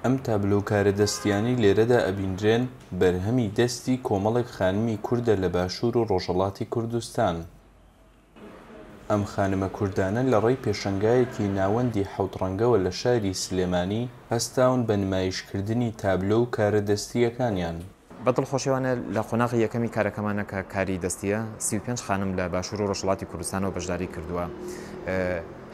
ئەم تابلۆ و کارە دەستییانەی لێرەدا ئەبینرێن بەرهەمی دەستی کۆمەڵێک خانمی کوردە لە باشوور و ڕۆژهەڵاتی کوردستان. ئەم خانمە کوردانە لە ڕێی پێشەنگایەکی ناوەندی حەوتڕەنگەوە لە شاری سلێمانی هەستاون بە نمایشکردنی تابلۆ و کارە دەستییەکانیان. بە دڵخۆشیەوانە لە قۆناغی یەکەمی کارەکەمانە کە کاری دەستییە، 35 خانم لە باشوور و ڕۆژهەڵاتی کوردستانەوە بەشداری کردووە.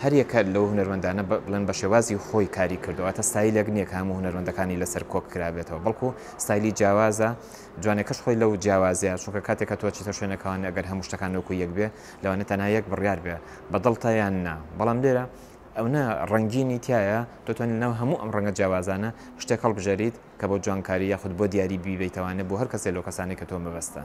هەر یەکە لەو هونەرمەندانە بڵێن بە شێوازی خۆی کاری کردووە، واتە ستایلێک نییە کە هەموو هونەرمەندەکانی لەسەر کۆک کرابێتەوە، بەڵکو ستایلی جیاوازە، جوانەکەش خۆی لەو جیاوازیە، چونکە کاتێک کە تۆ ئەچیتە شوێنێکەوانێ ئەگەر هەموو شتەکان وەکو یەک بێ، لەوانەیە تەنها یەک بڕیار بێ بە دڵتە یان نا، بەڵام لێرە ئەونە ڕەنگینی تیایە تۆ توانی لەناو هەموو ئەم ڕەنگە جیاوازانە شتێک هەڵبژێریت کە بۆ جوانکاری یاخود بۆ دیاری بیبەیتەوانێ بۆ هەر کەسێ لەو کەسانەی کە تۆ مەبەستە.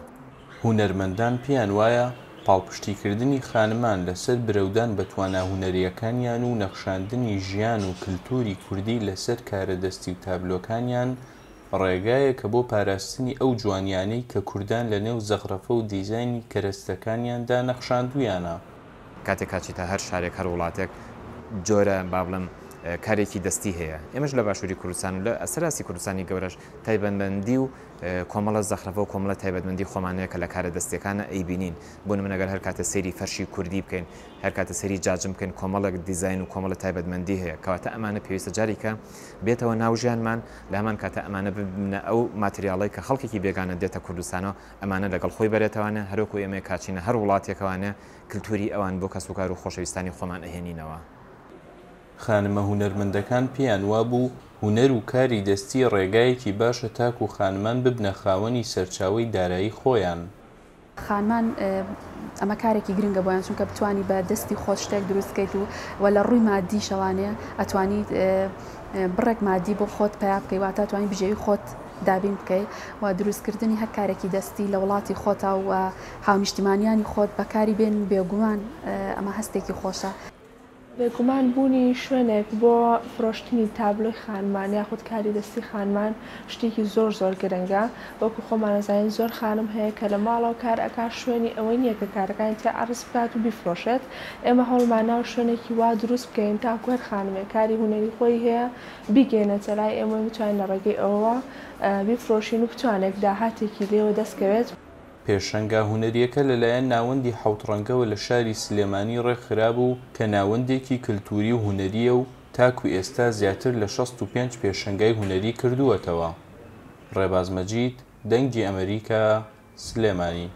هونەرمەندان پێیان وایە پاڵپشتیکردنی خانمان لەسەر برەودان بە توانا هونەرییەکانیان و نەخشاندنی ژیان و کلتوری کوردی لەسەر کارە دەستی و تابلۆکانیان ڕێگایەکە بۆ پاراستنی ئەو جوانیانەی کە کوردان لەنێو زەخرەفە و دیزاینی کەرەستەکانیاندا نەخشاندوویانە. کاتێک ئەچیتە هەر شارێک هەر وڵاتێک جۆرە با بڵێم کارێکی دەستی هەیە ئێمەش لە باشووری کوردستان و لە سەراسی کوردستانی گەورەش تایبەتمەندی و کۆمەڵە زەخرەفە و کۆمەڵە تایبەتمەندی خۆمان هەیە کە لە کارە دەستیەکانە ئەیبینین بۆ نمونە گەر هەر کاتە سەیری فەرشی کوردی بکەین هەر کاتە سەیری جاجم بکەین کۆمەڵێک دیزاین و کۆمەڵە تایبەتمەندی هەیە کەواتە ئەمانە پێویستە جاریکە بێتەوە ناو ژیانمان لە هەمان کاتە ئەمانە ببنە ئەو ماتریاڵەی کە خەڵکێکی بێگانە دێتە کوردستانەوە ئەمانە لەگەڵ خۆی بەرێتەوانێ هەروەکو ئێمەیە کاچینە هەر وڵاتێکەوانێ کلتوری ئەوان بۆ کەسوکار و خۆشەویستانی خۆمان ئەهێنینەوە. خانمە هونەرمەندەکان پێیان وابوو هونەر و کاری دەستی ڕێگایەکی باشە تاکو خانمان ببنە خاوەنی سەرچاوەی دارایی خۆیان. خانمان ئەمە کارێکی گرنگە بۆیان چونکە بتانی بە دەستی خۆت شتێک دروست بکەیت و و لە ڕووی مادیشەوانێ ئەتوانیت بڕێک مادی بۆ خۆت پیا بکەی واتە توانی بژێوی خۆت دابین بکەی و دروستکردنی هەر کارێکی دەستی لە وڵاتی خۆتا و هاونیشتیمانیانی خۆت بەکاری بێن بێگومان ئەمە هەستێکی خۆشە. بێگومان بوونی شوێنێک بۆ فرۆشتنی تابلۆی خانمان یاخود کاری دەستی خانمان شتێکی زۆر زۆر گرنگە، وەکو خۆمان ئەزانین زۆر خانم هەیە کە لە ماڵەوە کار ئەکات شوێنی ئەوەی نییە کە کارەکانی تیا عەرز بکات و بیفرۆشێت، ئێمە هەوڵمان ناوە شوێنێکی وا دروست بکەین تاکو هەر خانمێک کاری هونەری خۆی هەیە بیگەیەنێتە لای ئێمە و بتوانین لە ڕێگەی ئەوەوە بیفرۆشین و بتوانێت داهاتێکی لێوە دەست کەوێت. پێشەنگا هونەرییەکە لەلایەن ناوەندی حەوتڕەنگەوە لە شاری سلێمانی ڕێکخرابوو کە ناوەندێکی کلتووری و هونەرییە و تاکو ئێستا زیاتر لە 65 پێشەنگای هونەری کردووەتەوە. ڕێباز مەجید، دەنگی ئەمەریکا، سلێمانی.